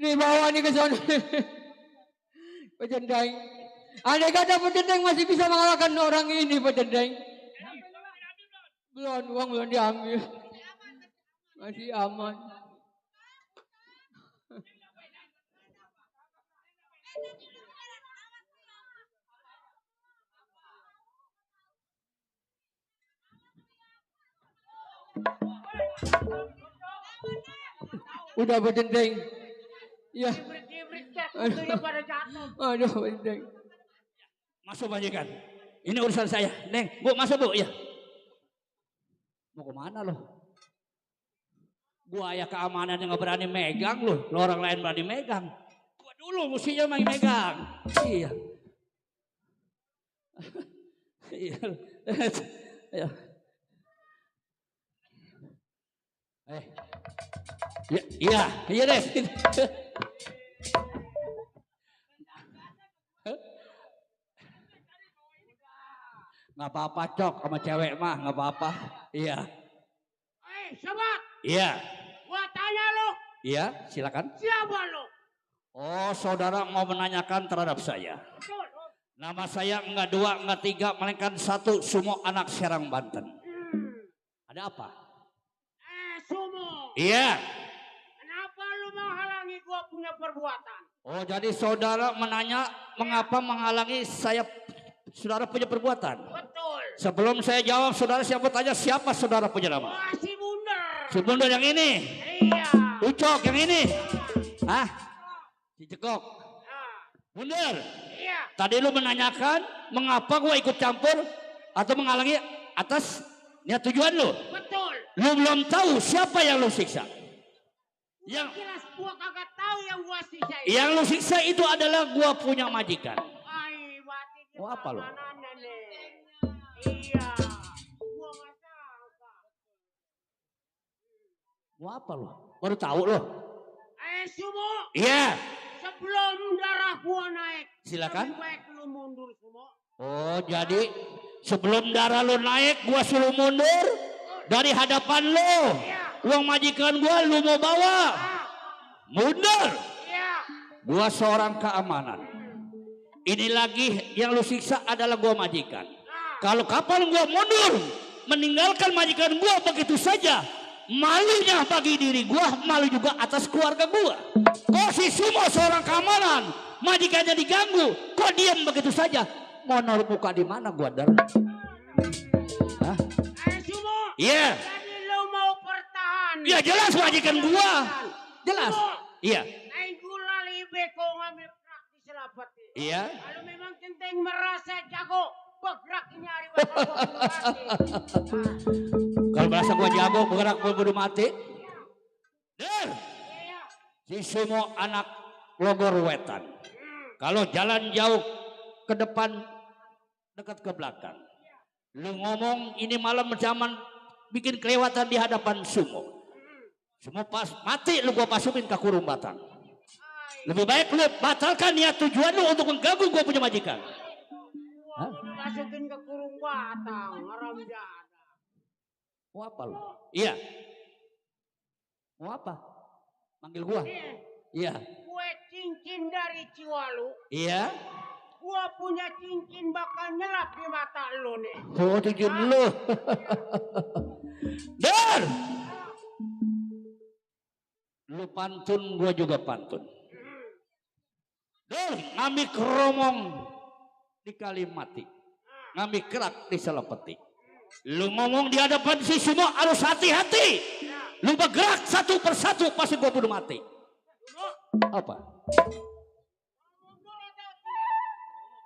Nih bawa nih ke sana. Pak Dendeng. Andai kata Pak Dendeng masih bisa mengalahkan orang ini Pak Dendeng. Belum, uang belum diambil. Masih aman. Udah Pak Dendeng. Ya. Aduh Pak Dendeng. Masuk majikan. Ini urusan saya. Neng, Bu masuk Bu ya. Mau kemana lo? Gua ya keamanan yang gak berani megang lo. Lo orang lain berani megang. Gua dulu mestinya main megang. Iya. Iya. Iya deh. Nggak apa-apa Cok sama cewek mah nggak apa-apa. Iya. Sobat. Iya. Gua tanya lu. Iya, silakan. Siapa lu? Oh, saudara mau menanyakan terhadap saya. Betul. Nama saya enggak 2, enggak 3, melainkan 1, Sumo anak Serang Banten. Ada apa? Sumo. Iya. Kenapa lu menghalangi gua punya perbuatan? Oh, jadi saudara menanya mengapa menghalangi saya saudara punya perbuatan? Betul. Sebelum saya jawab, saudara siapa tanya siapa saudara punya nama? Wah, si Bundar. Si Bundar yang ini? Iya. Ucok yang ini? Hah? Si Cekok? Bundar? Iya. Tadi lu menanyakan mengapa gua ikut campur atau menghalangi atas niat tujuan lu? Betul. Lu belum tahu siapa yang lu siksa? Yang jelas gua kagak tahu yang gua siksa itu. Yang lu siksa itu adalah gua punya majikan. Ai, berarti Mau apa lu? Iya. Gua enggak sangka. Mau apa lu? Baru tahu lu? Sumo. Iya. Sebelum darah gua naik. Silakan. Lebih baik lu mundur, Sumo. Oh, jadi sebelum darah lu naik gua suruh mundur dari hadapan lu. Iya. Uang majikan gua lu mau bawa. Mundur. Iya. Gua seorang keamanan. Ini lagi yang lu siksa adalah gua majikan. Kalau kapan gua mundur meninggalkan majikan gua begitu saja, malunya bagi diri gua, malu juga atas keluarga gua. Kok si Sumo seorang keamanan, majikannya diganggu, kok diam begitu saja? Mau naruh muka di mana gua dar? Hah? Sumo. Iya. Jadi lu mau pertahan. Ya jelas majikan gua. Jelas. Iya. Naik gula libe kau ngambil praktis selapat. Iya. Kalau memang centeng merasa jago, bergerak nyari bakal gua bunuh mati. Kalau merasa gua jago bergerak bunuh mati. Der. Si Sumo anak Logor Wetan. Kalau jalan jauh ke depan, dekat ke belakang. Lu ngomong ini malam zaman bikin kelewatan di hadapan Sumo. Sumo pas mati lu gua masukin ke kurung batang. Lebih baik lu batalkan niat tujuan lu untuk mengganggu gua punya majikan. Hah? Masukin ke kurung batang, haram jada. Mau apa lu? Iya. Mau apa? Manggil gua? Iya. Kue cincin dari Ciwalu. Iya. Gua punya cincin bakal nyelap di mata lu nih. Oh, cincin lu. Der. Lu pantun, gua juga pantun. Der, ngambil keromong di Kalimati. Ngambil kerak di Selepeti. Lu ngomong di hadapan si Sumo harus hati-hati. Lu bergerak satu persatu pasti gua bunuh mati. Apa?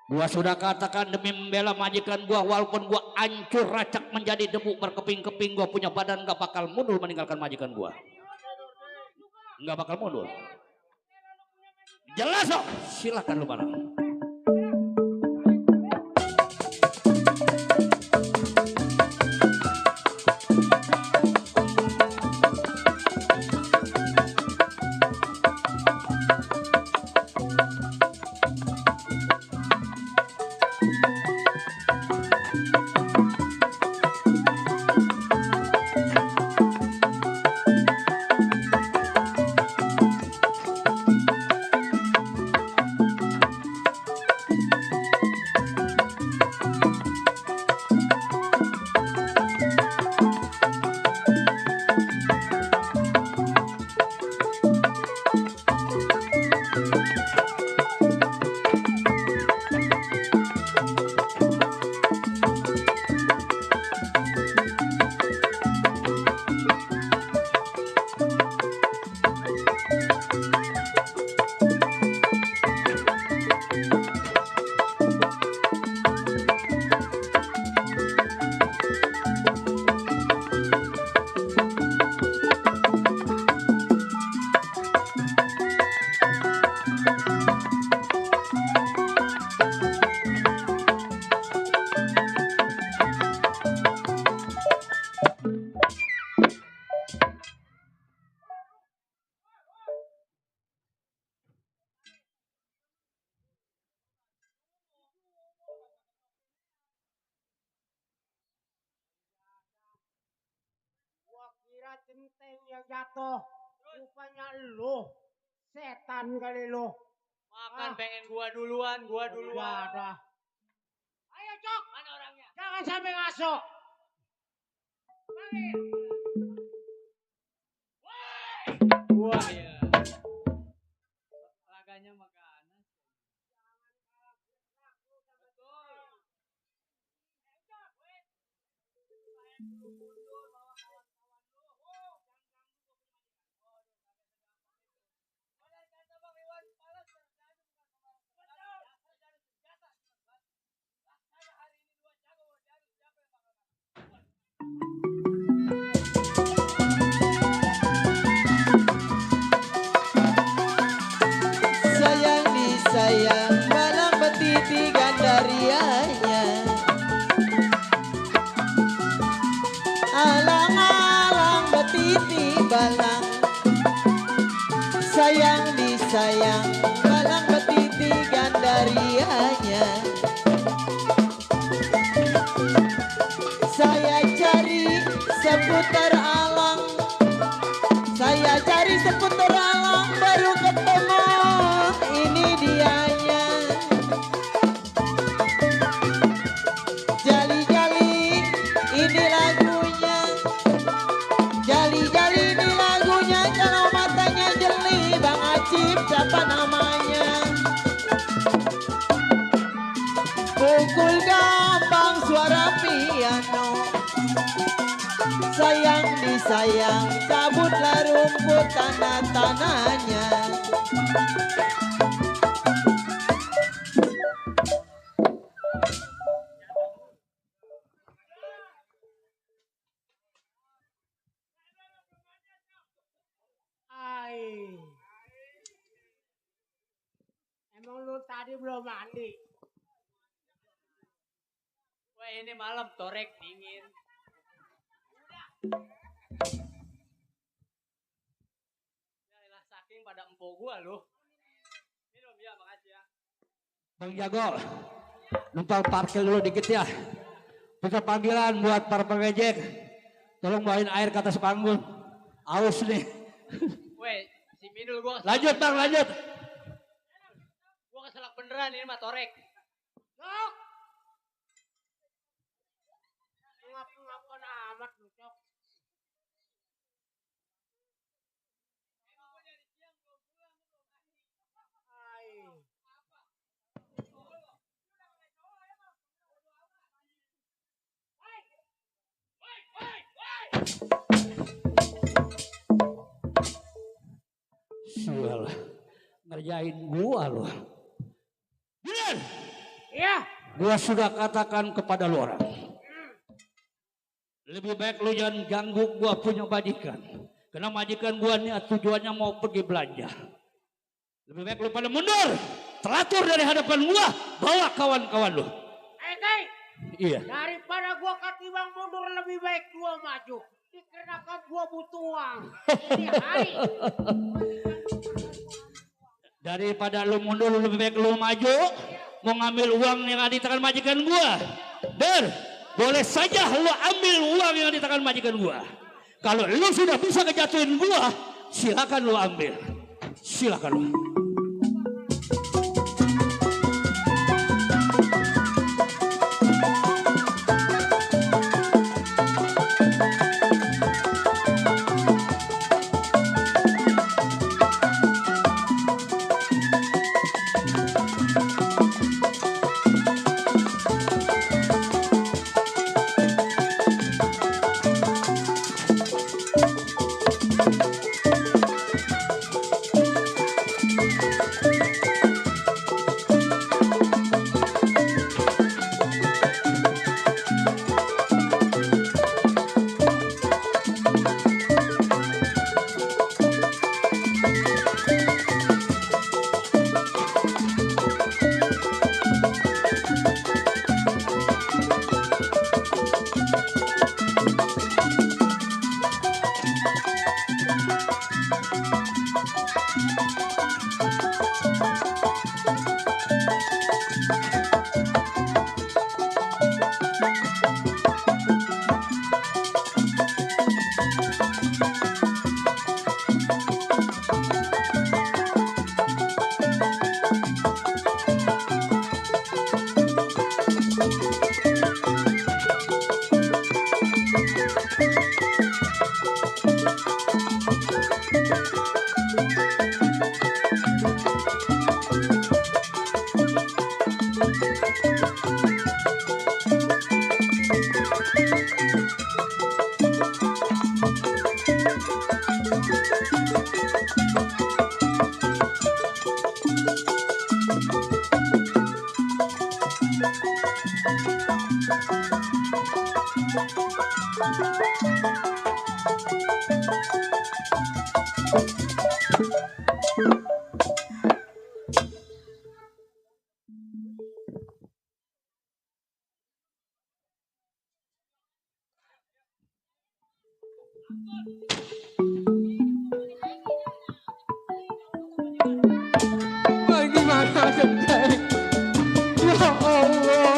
Gua sudah katakan demi membela majikan gua, walaupun gua hancur racak menjadi debu berkeping-keping, gua punya badan gak bakal mundur meninggalkan majikan gua. Gak bakal mundur. Jelas dong. Silakan lu barang. centeng yang jatuh. Rupanya lu. Setan kali lu. Makan pengen gua duluan. Ada. Ayo Cok. Mana orangnya? Jangan sampai ngaso. Panggil. Wah ya. Laganya makanan. Sayang disayang malam betiti gandarianya. Alang-alang betiti balang. Sayang disayang malang betiti gandarianya. Saya cari seputar alang. Saya cari seputar alang baru ketemu. Ini dianya. Jali-jali ini lagunya. Jali-jali ini lagunya. Kalau matanya jeli Bang Acip siapa namanya? Pukul gampang suara piano. Sayang disayang cabutlah rumput tanah-tanahnya. Ai. Emang lu tadi belum mandi? Wah ini malam torek dingin. Yaelah saking pada empuk gua lu. Minum ya, makasih ya. Bang Jago, numpang parkir dulu dikit ya. Putar panggilan buat para pengejek. Tolong bawain air ke atas panggung. Aus nih. Weh, si Minul gua Lanjut Bang, lanjut. gua keselak beneran ini mah torek. Cok. Ngap-ngapan amat lu Cok. Ai. Sial, ngerjain gua loh. Bilen, Iya. gua sudah katakan kepada lu orang. Lebih baik lu jangan ganggu gua punya majikan. Karena majikan gua nih tujuannya mau pergi belanja. Lebih baik lu pada mundur. Teratur dari hadapan gua, bawa kawan-kawan lu. Kai. Iya. Daripada gua ketimbang mundur lebih baik gua maju. Dikarenakan gua butuh uang. Ini hari. Daripada lu mundur lebih baik lu maju. Mau ngambil uang yang ada di tangan majikan gua. Boleh saja lu ambil uang yang ada di tangan majikan gua. Kalau lu sudah bisa ngejatuhin gua, silakan lu ambil. Silakan lu. Bagaimana genteng? Ya Allah.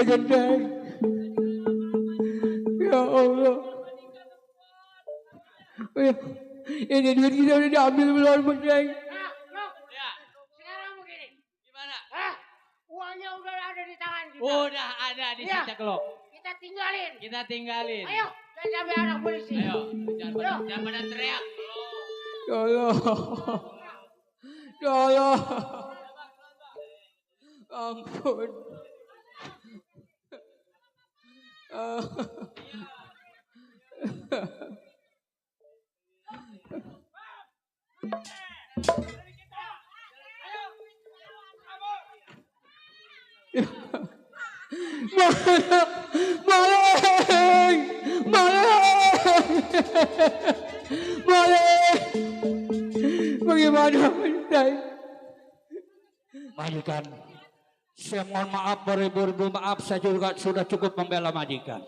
Gendeng. Ya Allah. Ini duit kita udah diambil belum, Gendeng? Ya, sekarang begini. Gimana? Uangnya udah ada di tangan kita. Udah ada di Iya. sejak lo. Kita tinggalin. Ayo, Jangan sampai anak polisi. Ayo, jangan pada teriak. Ya Allah. Ya Allah. Ampun. Maling! Bagaimana, Bendai? Majikan, saya mohon maaf beribu-ribu maaf, saya juga sudah cukup membela majikan.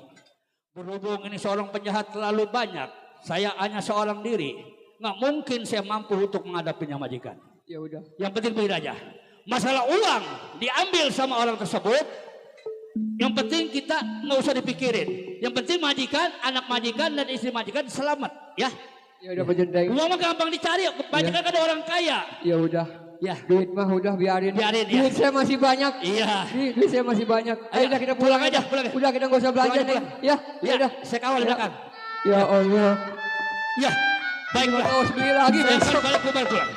Berhubung ini seorang penjahat terlalu banyak, saya hanya seorang diri, nggak mungkin saya mampu untuk menghadapinya majikan. Ya udah. Yang penting begini aja, masalah uang diambil sama orang tersebut, yang penting kita nggak usah dipikirin. Yang penting majikan, anak majikan dan istri majikan selamat, ya. Ya udah, Bendai. Uang mah gampang dicari, majikan kan orang kaya. Ya udah. Ya. Duit mah udah biarin. Biarin, ya. Duit saya masih banyak. Iya. Duit saya masih banyak. Ayo udah kita pulang aja. pulang. Udah kita nggak usah belanja nih. Ya, Ya, udah. saya kawal di belakang. Ya Allah. Ya, baik. Nggak tahu sendiri lagi Saya besok. balik pulang.